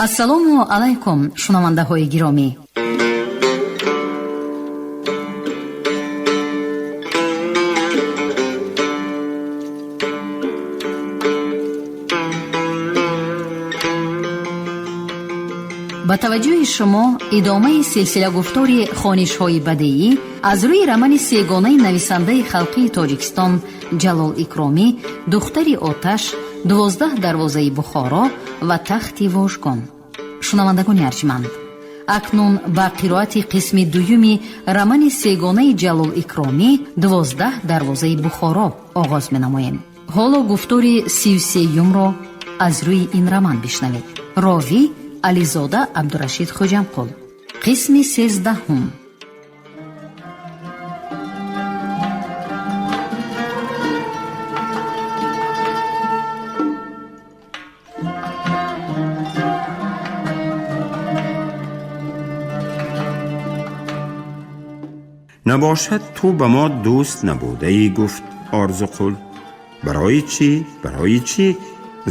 Ассалому алайкум, шунавандаҳои гиромӣ. Ба таваҷҷӯҳи шумо идомаи силсилагуфтори хонишҳои бадеӣ аз рӯи романи сегонаи нависандаи халқии Тоҷикистон Ҷалол Икромӣ «Духтари оташ», «12 дарвозаи Бухоро» ва «Тахти вожгон». Шунавандагони арҷманд, акнун ба қироати қисми дуюми романи сегонаи Ҷалол Икромӣ «12 дарвозаи Бухоро» оғоз менамоем. Ҳоло гуфтори 33-юмро аз рӯи ин роман бишнавед. Ровӣ Ализода Абдурашид Хоҷамқул. Қисми 13-ум. Набошад, ту ба мо дӯст набудаӣ, гуфт Орзуқул. Барои чӣ, барои чӣ?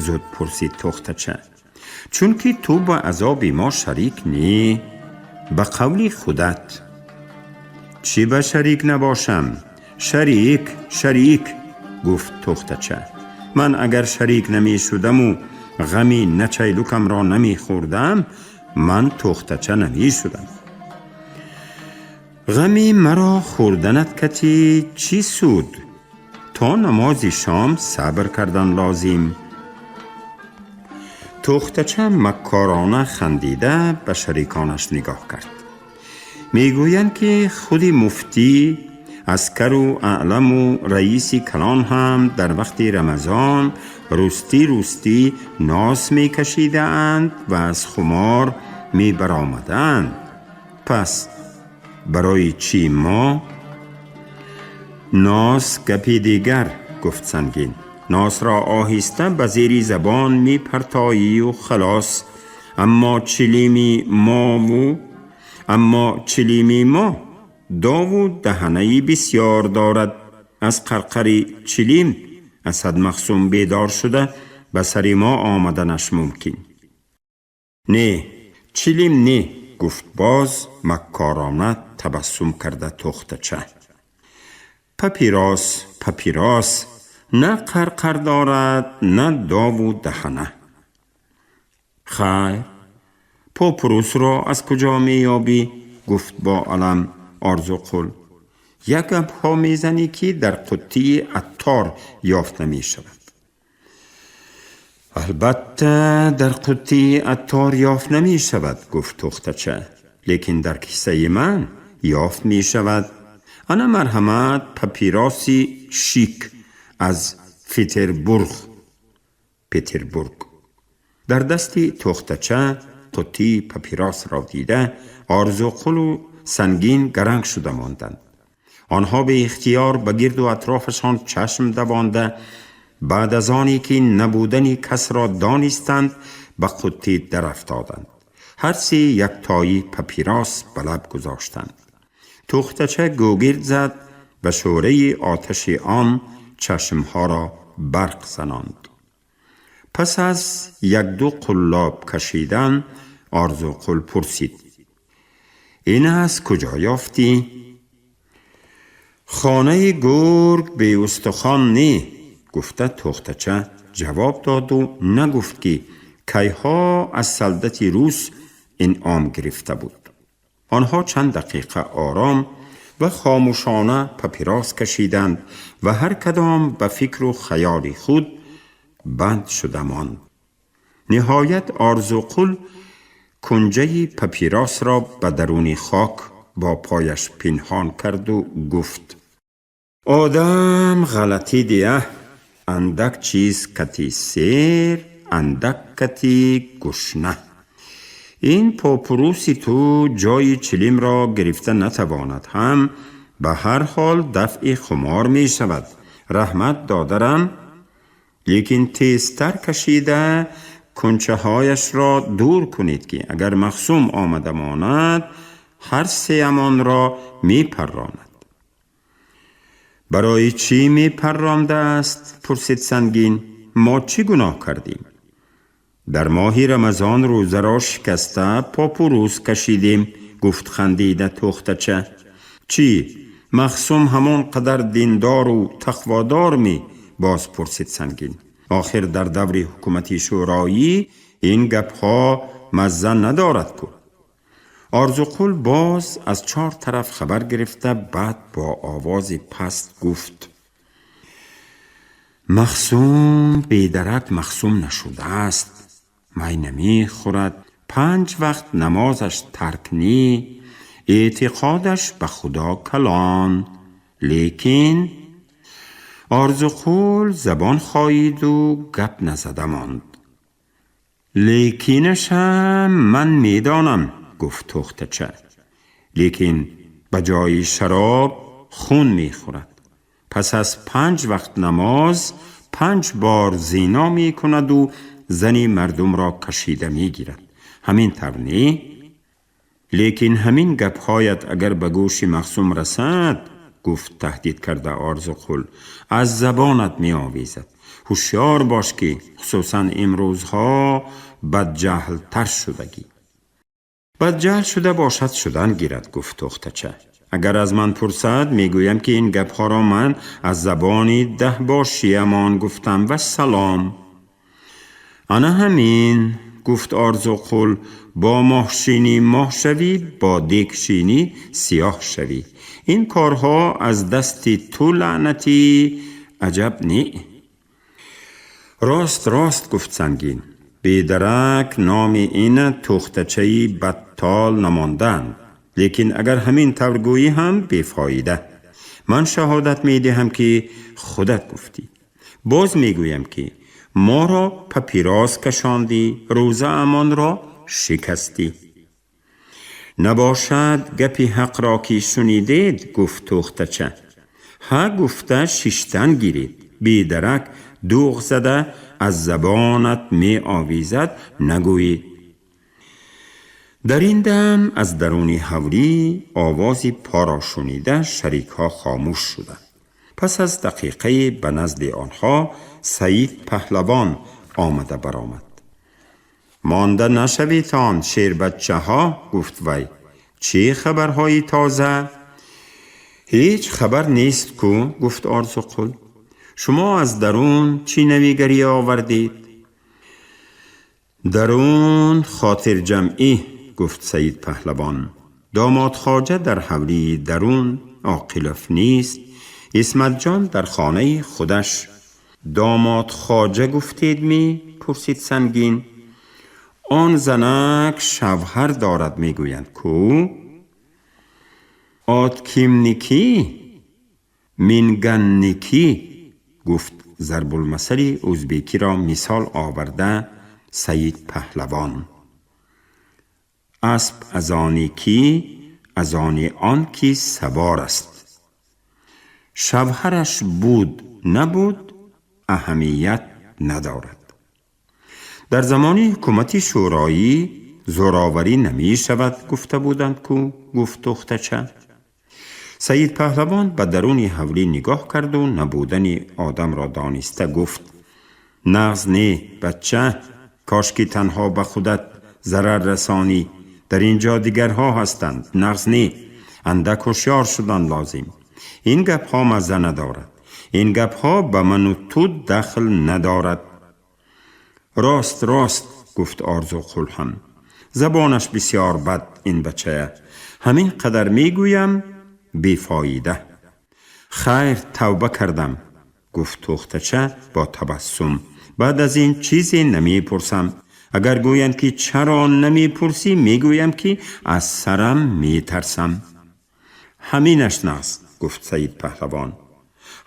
Зуд пурсид Тохтача. Чунки ту ба азоби мо шарик нӣ, ба қавли худат. Чӣ ба шарик набошам? Шарик, шарик, гуфт Тохтача. Ман агар шарик намешудаму ғами начайлукамро намехӯрдам, ман Тохтача намешудам. Ғами маро хӯрданат кати чӣ суд? То намози шом сабр кардан лозим. Тохтача маккорона хандида ба шариконаш нигоҳ кард. Мегӯянд, ки худи муфтӣ, аскару аъламу раиси калон ҳам дар вақти Рамазон рустӣ рустӣ нос мекашидаанд ва аз хумор мебаромадаанд. Пас барои чӣ мо? Нос гапи дигар, гуфт Сангин. Носро оҳиста ба зери забон мепартоию халос. Аммо чилими мо дову даҳанаи бисьёр дорад. Аз қарқари чилим Асад Махсум бедор шуда, ба сари мо омаданаш мумкин. Не, чилим не, гуфт боз маккорона табассум карда Тохтача. Папирос, папирос на қарқар дорад, на дову даҳана. Хайр, попурусро аз куҷо меёбӣ? Гуфт бо алам Орзуқул. Як гапҳо мезанӣ, ки дар қуттии аттор ёфт намешавад. Албатта, дар қуттии аттор ёфт намешавад, гуфт Тохтача, лекин дар киссаи ман ёфт мешавад. Ана, марҳамат, папироси шик аз Фитербург, Петербург. Дар дасти Тохтача қуттии папиросро дида, Орзуқулу Сангин гаранг шуда монданд. Онҳо беихтиёр ба гирду атрофашон чашм давонда, баъд аз оне ки набудани касро донистанд, ба қуттӣ дарафтоданд. Ҳар се яктои папирос ба лаб гузоштанд. Тохтача гӯгирд зад ва шӯраи оташи он чашмҳоро барқ занонд. Пас аз якду қуллоб кашидан, Орзуқул пурсид: ин аз куҷо ёфтӣ? Хонаи гург беустухон не, гуфта Тохтача ҷавоб доду нагуфт, ки кайҳо аз салдати рус инъом гирифта буд. Онҳо чанд дақиқа ором ва хомӯшона папирос кашиданд ва ҳар кадом ба фикру хаёли худ банд шуда монд. Ниҳоят Орзуқул кунҷаи папиросро ба даруни хок бо пояш пинҳон карду гуфт: одам ғалатӣ дия, андак чиз кати сер, андак кати гушна. Ин попуруси ту ҷои чилимро гирифта натавонад ҳам, ба ҳар ҳол дафъи хумор мешавад. Раҳмат, додарам, лекин тезтар кашида кунчаҳояшро дур кунед, ки агар Махсум омада монад, ҳар сеамонро мепарронад. Барои чӣ мепаррондааст? Пурсид Сангин. Мо чӣ гуноҳ кардем? Дар моҳи Рамазон рӯзаро шикаста попурус кашидем, гуфт хандида Тӯхтача. Чӣ, Махсум ҳамон қадар диндору тақводор мӣ? Боз пурсид Сангин. Охир дар даври ҳукумати шӯроӣ ин гапҳо мазза надорад ку. Орзуқул боз аз чор тараф хабар гирифта, баъд бо овози паст гуфт: Махсум бедарак махсум нашудааст, май намехӯрад, панҷ вақт намозаш тарк нӣ, эътиқодаш ба Худо калон, лекин. Орзуқул забон хоиду гап назада монд. Лекинашам ман медонам, гуфт Тӯхтача. Лекин ба ҷои шароб хун мехӯрад, пас аз панҷ вақт намоз панҷ бор зино мекунаду зани мардумро кашида мегирад. Ҳамин тавр не? Лекин ҳамин гапҳоят агар ба гӯши Махсум расад, гуфт таҳдид карда Орзуқул, аз забонат меовезад. Ҳушёр бош, ки хусусан имрӯзҳо бадҷаҳлтар шудагӣ. Бадҷаҳл шуда бошад, шудан гирад, гуфт Тӯхтача. Агар аз ман пурсад, мегӯям, ки ин гапҳоро ман аз забони даҳбошиямон гуфтам, вассалом. Ана ҳамин, гуфт Орзуқул, бо моҳшинӣ моҳ шавӣ, бо дегшинӣ сиёҳ шавӣ. Ин корҳо аз дасти ту, лаънатӣ, аҷаб не. Рост, рост, гуфт Сангин. Бедарак номи ина Тӯхтачаи баттол намонданд. Лекин агар ҳамин тавр гӯӣ ҳам бефоида. Ман шаҳодат медиҳам, ки худат гуфтӣ. Боз мегӯям, ки моро папирос кашондӣ, рӯзаамонро шикастӣ. Набошад, гапи ҳақро ки шунидед, гуфт Тӯхтача, ҳа гуфта шиштан гиред. Бедарак дӯғ зада аз забонат меовезад, нагӯед. Дар ин дам аз даруни ҳавлӣ овози поро шунида, шарикҳо хомӯш шуданд. Пас аз дақиқае ба назди онҳо Саид Паҳлавон омада баромад. Монда нашавитон, шербачаҳо, гуфт вай. Чӣ хабарҳои тоза? Ҳеҷ хабар нест ку, гуфт Орзуқул. Шумо аз дарун чӣ навигарӣ овардед? Дарун хотирҷамъӣ, гуфт Саид Паҳлавон. Домод Хоҷа дар ҳавлии дарун, Оқилов нест, Исматҷон дар хонаи худаш. Домод Хоҷа гуфтед мӣ? Пурсид Сангин. Он занак шавҳар дорад, мегӯянд ку. Откимники минганники, гуфт зарбулмасали ӯзбекиро мисол оварда Саид Паҳлавон. Асп аз они кӣ? Аз они он ки савор аст. Шавҳараш буд, набуд, аҳамият надорад. Дар замони ҳукумати шӯроӣ зӯроварӣ намешавад, гуфта буданд ку, гуфт Тӯхтача. Саид Паҳлавон ба даруни ҳавлӣ нигоҳ карду набудани одамро дониста гуфт: нағз не, бача, кошки танҳо ба худат зарар расонӣ. Дар ин ҷо дигарҳо ҳастанд. Нағз не, андак ҳушёр шудан лозим. Ин гапҳо мазза надорад. Ин гапҳо ба ману ту дахл надорад. Рост, рост, гуфт Орзуқул ҳам. Забонаш бисёр бад ин бачая. Ҳамин қадар мегӯям, бефоида. Хайр, тавба кардам, гуфт Тӯхтача бо табассум. Баъд аз ин чизе намепурсам. Агар гӯянд, ки чаро намепурсӣ, мегӯям, ки аз сарам метарсам. Ҳаминаш нағз, гуфт Саид Паҳлавон.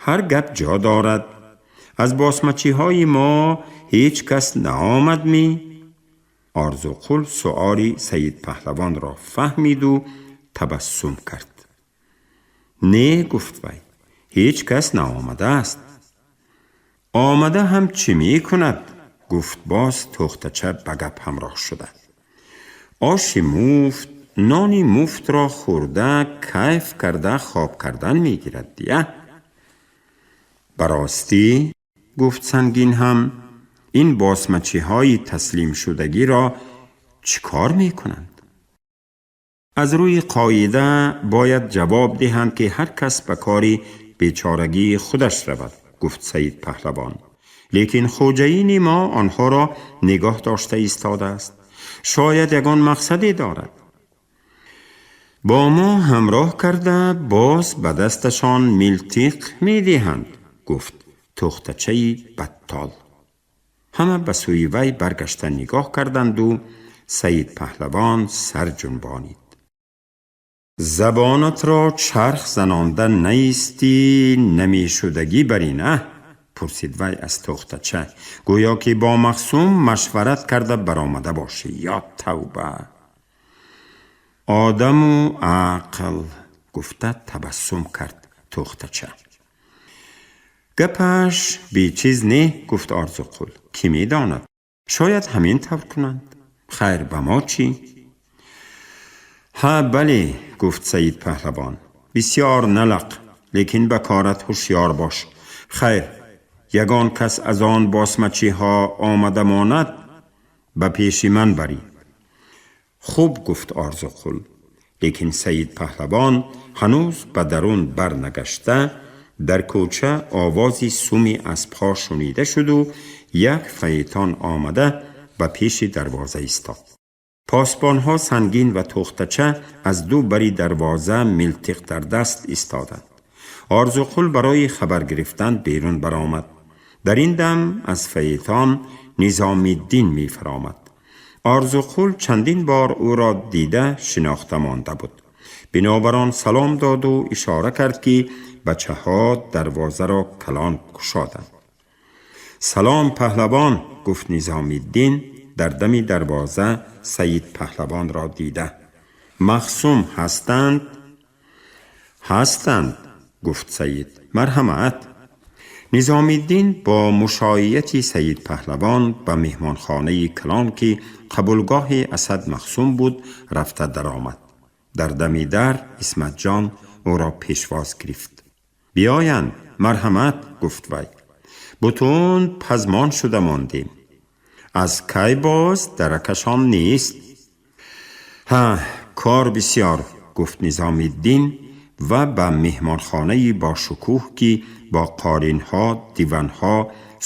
Ҳар гап ҷо дорад. Аз босмачиҳои мо ҳеҷ кас наомад мӣ? Орзуқул суоли Саид Паҳлавонро фаҳмиду табассум кард. Не, гуфт вай, ҳеҷ кас наомадааст. Омада ҳам чӣ мекунад? Гуфт боз Тӯхтача ба гап ҳамроҳ шуда. Оши муфт, нони муфтро хӯрда, кайф карда, хоб кардан мегирад дия. Ба ростӣ, гуфт Сангин ҳам. ин босмачиҳои таслимшудагиро чӣ кор мекунанд? Аз рӯи қоида бояд ҷавоб диҳанд, ки ҳар кас ба кори бечорагии худаш равад, гуфт Саид Паҳлавон. Лекин хоҷаини мо онҳоро нигоҳ дошта истодааст. Шояд ягон мақсаде дорад. Бо мо ҳамроҳ карда боз ба дасташон милтиқ медиҳанд, гуфт Тӯхтачаи Баттол. Ҳама ба сӯи вай баргашта нигоҳ карданду Саид Паҳлавон сар ҷунбонид. Забонатро чарх занонда наистӣ, намешудагӣ бар ин, а? Пурсид вай аз Тӯхтача, гӯё ки бо Махсум машварат карда баромада бошӣ. Ё тавба! Одаму ақл, гуфта табассум кард Тӯхтача. Гапаш бечиз не, гуфт Орзуқул. Кӣ медонад, шояд ҳамин тавр кунанд. Хайр, ба мо чӣ? Ҳа, бале, гуфт Саид Паҳлавон. Бисёр налақ, лекин ба корат ҳушёр бош. Хайр, ягон кас аз он босмачиҳо омада монад, ба пеши ман барӣ. Хуб, гуфт Орзуқул. Лекин Саид Паҳлавон ҳанӯз ба дарун барнагашта, дар кӯча овози суми аспҳо шунида шуду як фаэтон омада ба пеши дарвоза истод. Посбонҳо Сангин ва Тӯхтача аз ду бари дарвоза милтиқ дар даст истоданд. Орзуқул барои хабар гирифтан берун баромад. Дар ин дам аз фаэтон Низомиддин мефаромад. Орзуқул чандин бор ӯро дида шинохта монда буд. Бинобар он салом доду ишора кард, ки бачаҳо дарвозаро калон кушоданд. Салом, паҳлавон, гуфт Низомиддин дар дами дарвоза Саид Паҳлавонро дида. Махсум ҳастанд? Ҳастанд, гуфт Саид. Марҳамат. Низомиддин бо мушоияти Саид Паҳлавон ба меҳмонхонаи калон, ки қабулгоҳи Асад Махсум буд, рафта даромад. Дар дами дар Исматҷон ӯро пешвоз гирифт. Биёянд, марҳамат, гуфт вай. Бутун пазмон шуда мондем. Аз кай боз даракашон нест? Ҳа, кор бисёр, гуфт Низомиддин ва ба меҳмонхонаи бошукӯҳ, ки бо қолинҳо, диванҳо,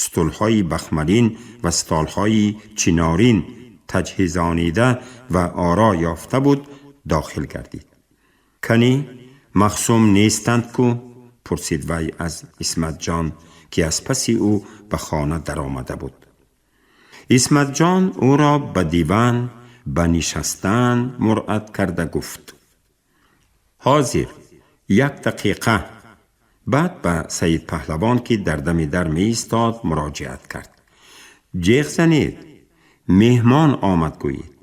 стулҳои бахмалин ва столҳои чинорин таҷҳизонида ва оро ёфта буд, дохил гардид. Канӣ, Махсум нестанд ку? Пурсид вай аз Исматҷон, ки аз паси ӯ ба хона даромада буд. Исматҷон ӯро ба диван ба нишастан муръат карда гуфт: ҳозир, як дақиқа. Баъд ба Саид Паҳлавон, ки дар дами дар меистод, муроҷиат кард: ҷеғ занед, меҳмон омад гӯед.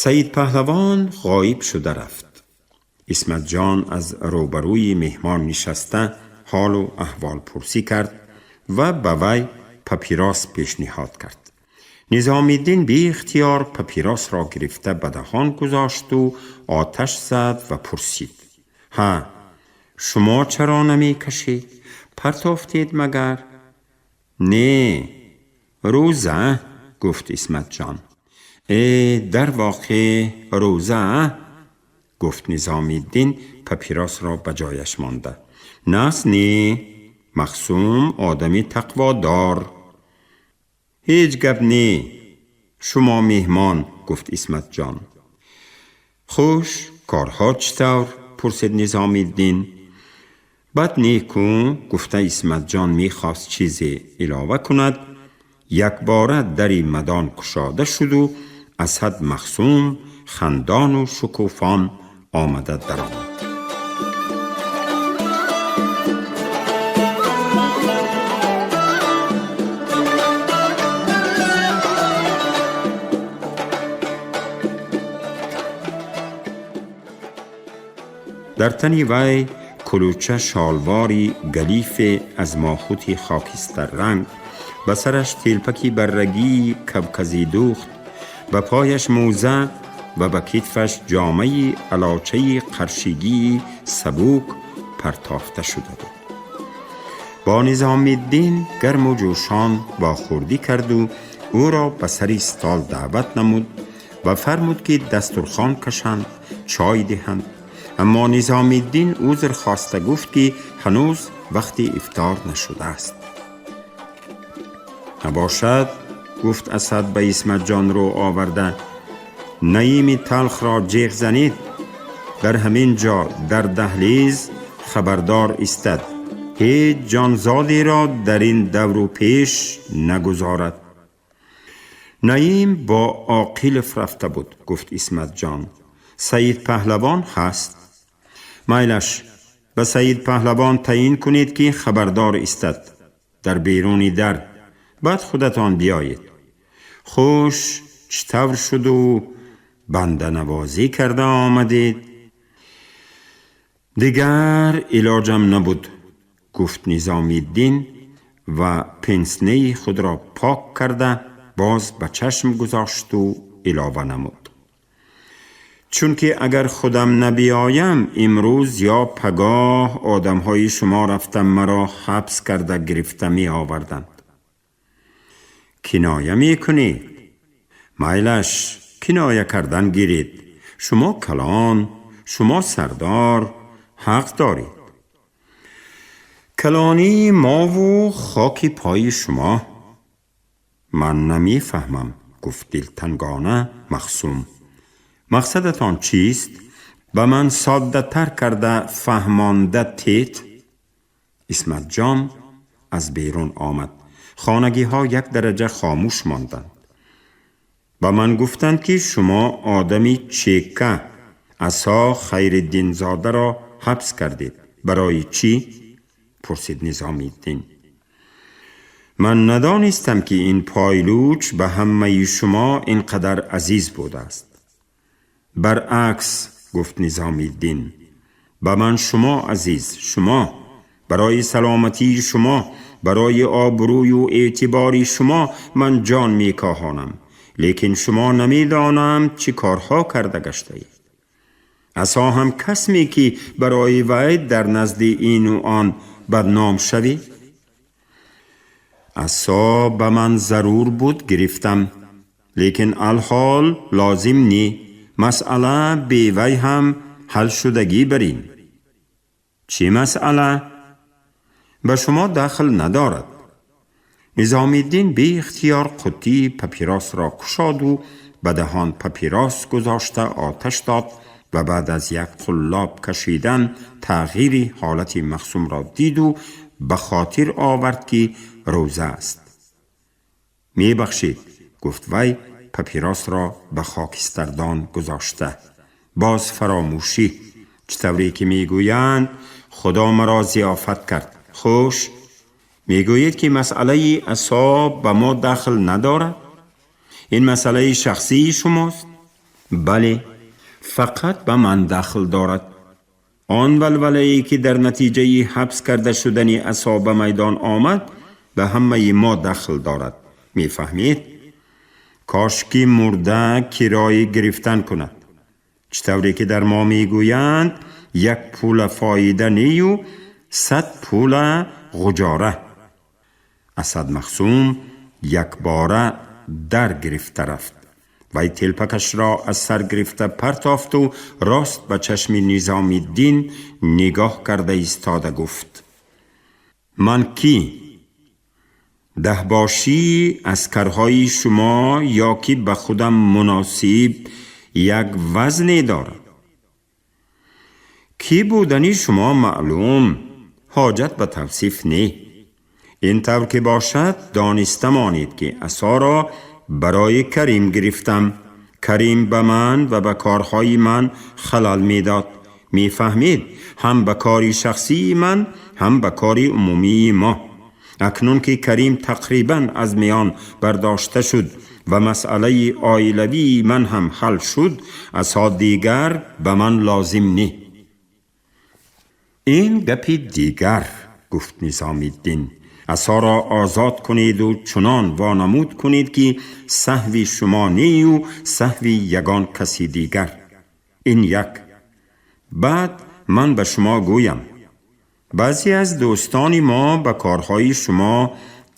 Саид Паҳлавон ғоиб шуда рафт. Исматҷон аз рӯбарӯи меҳмон нишаста ҳолу аҳволпурсӣ кард ва ба вай папирос пешниҳод кард. Низомиддин беихтиёр папиросро гирифта ба даҳон гузошту оташ зад ва пурсид: ҳа, шумо чаро намекашед? Партофтед магар? Не, рӯза, гуфт Исматҷон. Э, дар воқеъ рӯза, гуфт Низомиддин, папиросро ба ҷояш монда. Нас не, Махсум одами тақводор. Ҳеҷ гап не, шумо меҳмон, гуфт Исматҷон. Хуш, корҳо чӣ тавр? Пурсид Низомиддин. Бад неку, гуфта Исматҷон мехост чизе илова кунад, якбора дари мадон кушода шуду Асад Махсум хандону шукуфон омада даромад. Дар тани вай кулуча шолвори галифе аз мохути хокистарранг, ба сараш телпаки баррагии кавказӣ духт, ба пояш мӯза ва ба китфаш ҷомаи алочаи қаршигии сабук партофта шуда буд. Бо Низомиддин гарму ҷӯшон вохӯрдӣ карду ӯро ба сари стол даъват намуд ва фармуд, ки дастурхон кашанд, чой диҳанд. Аммо Низомиддин узр хоста гуфт, ки ҳанӯз вақти ифтор нашудааст. Набошад, гуфт Асад ба Исматҷон рӯ оварда, Наими талхро ҷеғ занед, дар ҳамин ҷо дар даҳлиз хабардор истад, ҳеҷ ҷонзодеро дар ин давру пеш нагузорад. Наим бо Оқилов рафта буд, гуфт Исматҷон. Саид Паҳлавон ҳаст. Майлаш, ба Саид Паҳлавон таъин кунед, ки хабардор истад дар беруни дар, баъд худатон биёед. Хуш, чӣ тавр шуду банданавозӣ карда омадед? Дигар илоҷам набуд, гуфт Низомиддин ва пенснеи худро пок карда боз ба чашм гузошту илова намуд: чунки агар худам набиёям, имрӯз ё пагоҳ одамҳои шумо рафта маро ҳабс карда гирифта меоварданд. Киноя мекунед? Майлаш, киноя кардан гиред. Шумо калон, шумо сардор, ҳақ доред. Калонии мову хоки пои шумо. Ман намефаҳмам, гуфт дилтангона Махсум. Мақсадатон чист? Ба ман соддатар карда фаҳмонда тет. Исматҷон аз берун омад. Хонагиҳо як дараҷа хомӯш монданд. Ба ман гуфтанд, ки шумо одами чека Асо Хайриддинзодаро ҳабс кардед. Барои чӣ? Пурсид Низомиддин. Ман надонистам, ки ин пайлуч ба ҳамаи шумо ин қадар азиз будааст. Баръакс, гуфт Низомиддин, ба ман шумо азиз, шумо. Барои саломатии шумо, барои обрӯю эътибори шумо ман ҷон мекоҳонам, лекин шумо намедонам чӣ корҳо карда гаштаед. Асо ҳам касме, ки барои вай дар назди ину он бадном шавӣ? Асо ба ман зарур буд, гирифтам, лекин алҳол лозим не. Масъала бевай ҳам ҳал шудагӣ барин. Чӣ масъала? Ба шумо дахл надорад. Низомиддин беихтиёр қуттии папиросро кушоду ба даҳон папирос гузошта оташ дод ва баъд аз як қуллоб кашидан тағйири ҳолати Махсумро диду ба хотир овард, ки рӯза аст. Мебахшед, гуфт вай папиросро ба хокистардон гузошта. Боз фаромӯшӣ. Чӣ тавре ки мегӯянд, Худо маро зиёфат кард. Хуш, мегӯед, ки масъалаи асо ба мо дахл надорад? Ин масъалаи шахсии шумост. Бале, фақат ба ман дахл дорад. Он валвалае, ки дар натиҷаи ҳабс карда шудани асо ба майдон омад, ба ҳамаи мо дахл дорад. Мефаҳмед? Кошки мурда кирои гирифтан кунад. Чӣ тавре ки дар мо мегӯянд, як пула фоида нею 100 пула ғуҷора. Асад Махсум якбора дар гирифта рафт. Вай телпакашро аз сар гирифта партофту рост ба чашми Низомиддин нигоҳ карда истода гуфт: ман кӣ? Даҳбошии аскарҳои шумо ё ки ба худам муносиб як вазне дорад? Кӣ будани шумо маълум, ҳоҷат ба тавсиф не. Ин тавр ки бошад, дониста монед, ки асоро барои Карим гирифтам. Карим ба ман ва ба корҳои ман халал медод. Мефаҳмед, ҳам ба кори шахсии ман, ҳам ба кори умумии мо. Акнун ки Карим тақрибан аз миён бардошта шуд ва масъалаи оилавии ман ҳам ҳал шуд, асо дигар ба ман лозим не. Ин гапи дигар, гуфт Низомиддин. Асоро озод кунеду чунон вонамуд кунед, ки саҳви шумо нею саҳви ягон каси дигар. Ин як. Баъд ман ба шумо гӯям. баъзе аз дӯстони мо ба корҳои шумо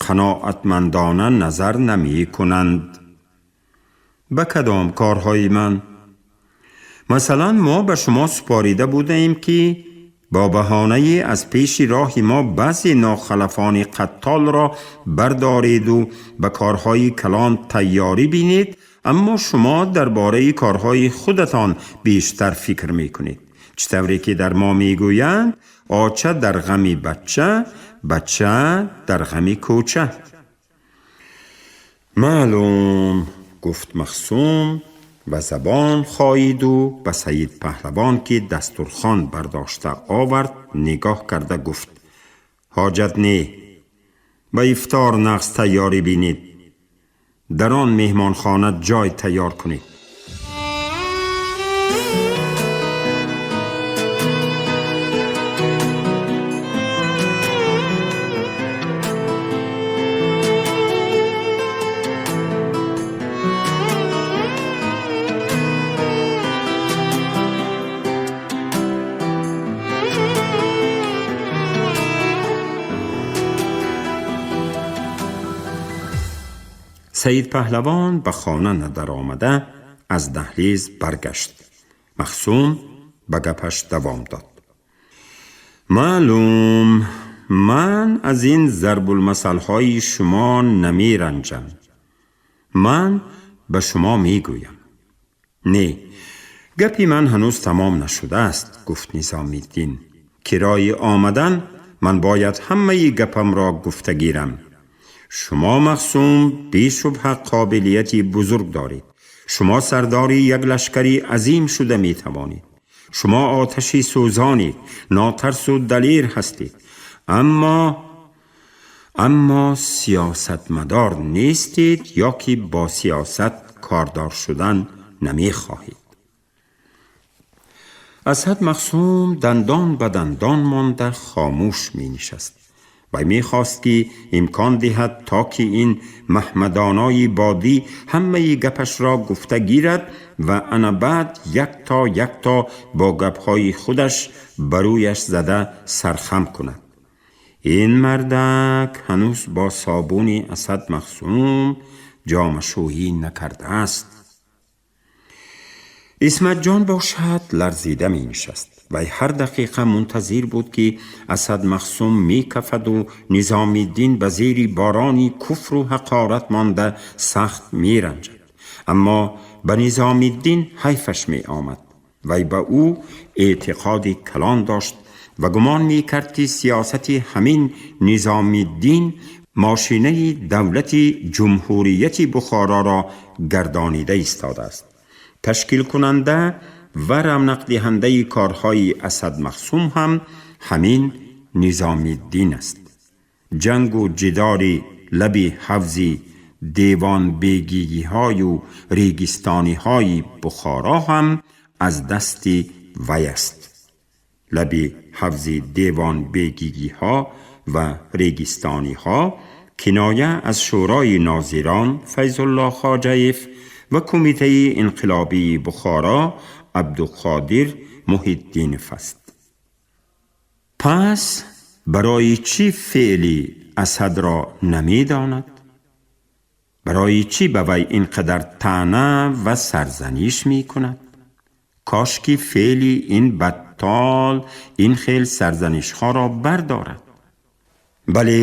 қаноатмандона назар намекунанд. Ба кадом корҳои ман? Масалан, мо ба шумо супорида будаем, ки бо баҳонаи аз пеши роҳи мо баъзе нохалафони қаттолро бардореду ба корҳои калон тайёрӣ бинед, аммо шумо дар бораи корҳои худатон бештар фикр мекунед. Чӣ тавре ки дар мо мегӯянд, оча дар ғами бача, бача дар ғами кӯча. Маълум, гуфт Махсум ва забон хоиду ба Саид Паҳлавон, ки дастурхон бардошта овард, нигоҳ карда гуфт: ҳоҷат не, ба ифтор нағз тайёрӣ бинед, дар он меҳмонхона ҷой тайёр кунед. Саид Паҳлавон ба хона надаромада аз даҳлиз баргашт. Махсум ба гапаш давом дод. Маълум, ман аз ин зарбулмасалҳои шумо намеранҷам. Ман ба шумо мегӯям. Не, гапи ман ҳанӯз тамом нашудааст, гуфт Низомиддин. Кирои омадан ман бояд ҳамаи гапамро гуфта гирам. Шумо, Махсум, бешубҳа қобилияти бузург доред. Шумо сардори як лашкари азим шуда метавонед. Шумо оташи сӯзонед, нотарсу далер ҳастед, аммо сиёсатмадор нестед ё ки бо сиёсат кордор шудан намехоҳед. Асад Махсум дандон ба дандон монда хомӯш менишаст. Вай мехост, ки имкон диҳад, то ки ин маҳмадонои бодӣ ҳамаи гапашро гуфта гирад ва ана баъд якто якто бо гапҳои худаш ба рӯяш зада сархам кунад. Ин мардак ҳанӯз бо собуни Асад Махсум ҷомашӯӣ накардааст. Исматҷон бошад ларзида менишаст. Вай ҳар дақиқа мунтазир буд, ки Асад Махсум мекафаду Низомиддин ба зери борони куфру ҳақорат монда сахт меранҷад. Аммо ба Низомиддин ҳайфаш меомад. Вай ба ӯ эътиқоди калон дошт ва гумон мекард, ки сиёсати ҳамин Низомиддин мошинаи давлати ҷумҳурияти Бухороро гардонида истодааст. Ташкилкунанда ва равнақдиҳандаи корҳои Асад Махсум ҳам ҳамин Низомиддин аст. Ҷангу ҷидори лаби ҳавзи девонбегиҳою регистониҳои Бухоро ҳам аз дасти вай аст. Лаби ҳавзи девонбегиҳо ва регистониҳо киноя аз Шӯрои нозирон Файзулло Хоҷаев ва Кумитаи инқилобии Бухоро Абдуқодир Муҳиддинов аст. Пас барои чӣ феъли Асадро намедонад? Барои чӣ ба вай ин қадар таъна ва сарзаниш мекунад? Кош ки феъли ин баттол ин хел сарзанишҳоро бардорад. Бале,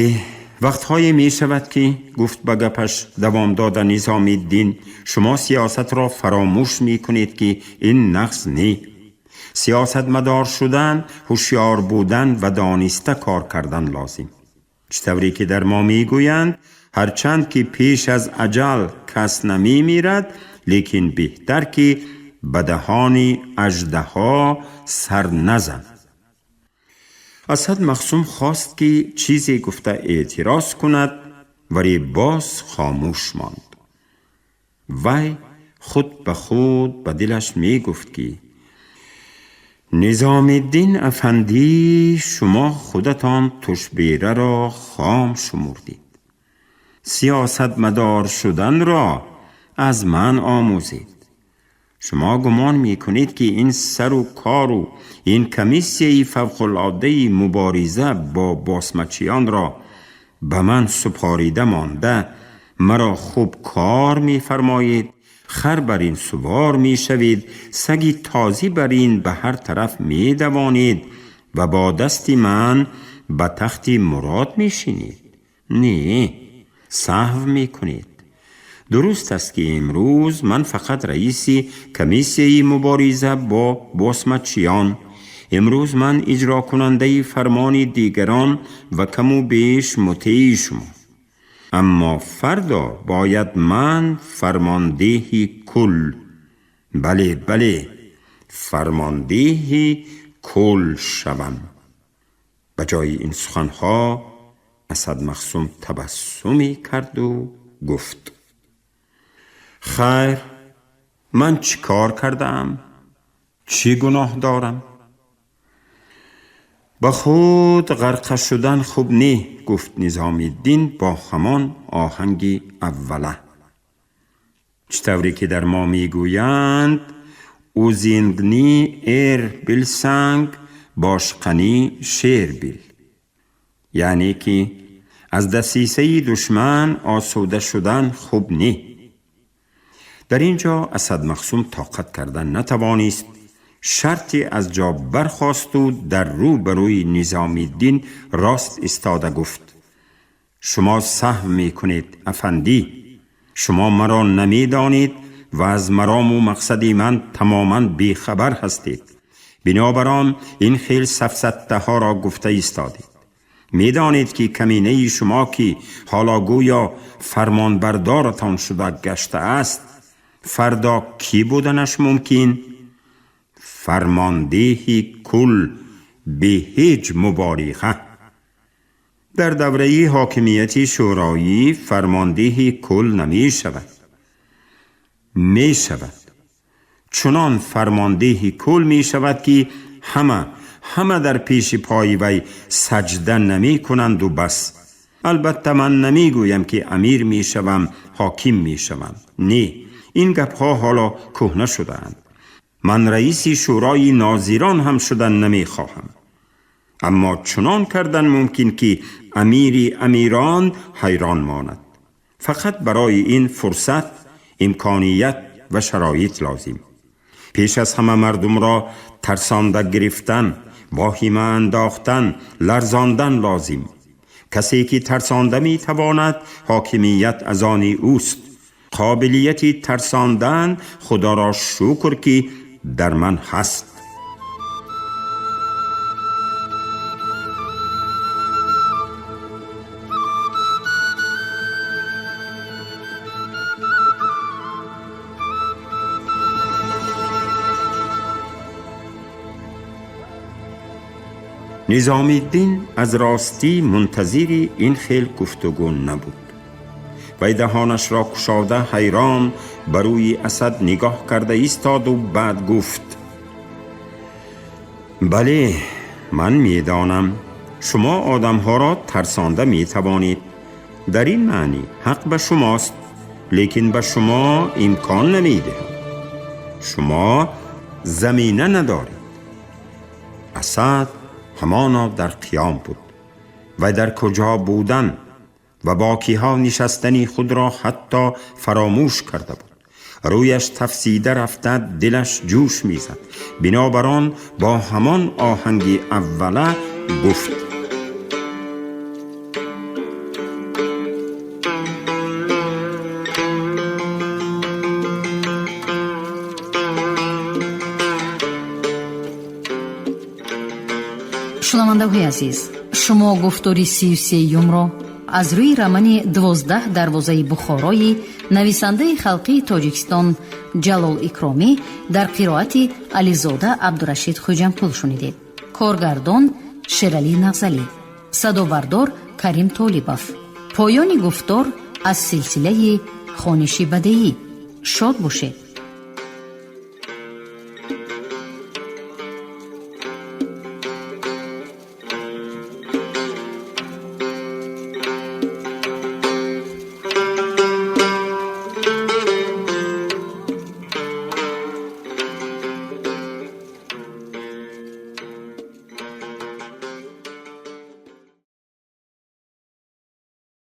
вақтҳое мешавад, ки, гуфт ба гапаш давом дода Низомиддин, шумо сиёсатро фаромӯш мекунед, ки ин нағз не. Сиёсатмадор шудан, ҳушёр будан ва дониста кор кардан лозим. Чӣ тавре ки дар мо мегӯянд, ҳарчанд ки пеш аз аҷал кас намемирад, лекин беҳтар ки ба даҳони аждаҳо сар назан. Асад Махсум хост, ки чизе гуфта эътироз кунад, вале боз хомӯш монд. Вай худ ба худ ба дилаш мегуфт, ки Низомиддин афандӣ, шумо худатон тушбераро хом шумурдед. Сиёсатмадор шуданро аз ман омӯзед. Шумо гумон мекунед, ки ин сару кору ин комиссияи фавқулодаи мубориза бо босмачиёнро ба ман супорида монда, маро хуб кор мефармоед, хар бар ин сувор мешавед, саги тозӣ бар ин ба ҳар тараф медавонед ва бо дасти ман ба тахти мурод мешинед? Не, саҳв мекунед. Дуруст аст, ки имрӯз ман фақат раиси комиссияи мубориза бо босмачиён, имрӯз ман иҷрокунандаи фармони дигарон ва каму беш мутеи шумо, аммо фардо бояд ман фармондеҳи кул, бале, бале, фармондеҳи кул шавам. Ба ҷои ин суханҳо Асад Мақсум табассуме карду гуфт: хайр, ман чӣ кор кардаам? Чӣ гуноҳ дорам? Ба худ ғарқа шудан хуб не, гуфт Низомиддин бо ҳамон оҳанги аввала. Чӣ тавре ки дар мо мегӯянд, o'zingni er bilsang, boshqani sher bil, яъне ки аз дасисаи душман осуда шудан хуб не. Дар ин ҷо Асад Мақсум тоқат кардан натавонист, шарти аз ҷо бархосту дар рӯ ба рӯи Низомиддин рост истода гуфт: шумо саҳв мекунед, афандӣ, шумо маро намедонед ва аз марому мақсади ман тамоман бехабар ҳастед. Бинобар он ин хел сафсатаҳоро гуфта истодед. Медонед, ки каминаи шумо, ки ҳоло гӯё фармонбардоратон шуда гаштааст, фардо кӣ буданаш мумкин? Фармондеҳи кул бе ҳеҷ мубориға. Дар давраи ҳокимияти шӯроӣ фармондеҳи кул намешавад. Мешавад. Чунон фармондеҳи кул мешавад, ки ҳама дар пеши пои вай саҷда намекунанду бас. Албатта, ман намегӯям, ки амир мешавам, ҳоким мешавам. Не, ин гапҳо ҳоло кӯҳна шудаанд. Ман раиси шӯрои нозирон ҳам шудан намехоҳам, аммо чунон кардан мумкин, ки амири амирон ҳайрон монад. Фақат барои ин фурсат, имконият ва шароит лозим. Пеш аз ҳама мардумро тарсонда гирифтан, воҳима андохтан, ларзондан лозим. Касе ки тарсонда метавонад, ҳокимият аз они ӯст. Қобилияти тарсондан, худоро шукр, ки дар ман ҳаст. Низомиддин аз ростӣ мунтазири ин хел гуфтугӯ набуд. Вай даҳонашро кушода, ҳайрон ба рӯи Асад нигоҳ карда истоду баъд гуфт: бале, ман медонам, шумо одамҳоро тарсонда метавонед. Дар ин маънӣ ҳақ ба шумост, лекин ба шумо имкон намедиҳам. Шумо замина надоред. Асад ҳамоно дар қиём буд ва дар куҷо будан ва бо киҳо нишастани худро ҳатто фаромӯш карда буд. Рӯяш тафсида рафта, дилаш ҷӯш мезад. Бинобар он бо ҳамон оҳанги аввала гуфт: Шунавандаҳои азиз, шумо гуфтори 33-юмро аз рӯи романи «12 дарвозаи Бухорои» нависандаи халқии Тоҷикистон Ҷалол Икромӣ дар қироати Ализода Абдурашид Хуҷамқул шунидед. Коргардон Шералӣ Нағзалӣ, садобардор Карим Толибов. Поёни гуфтор аз силсилаи хониши бадеӣ. Шод бошед.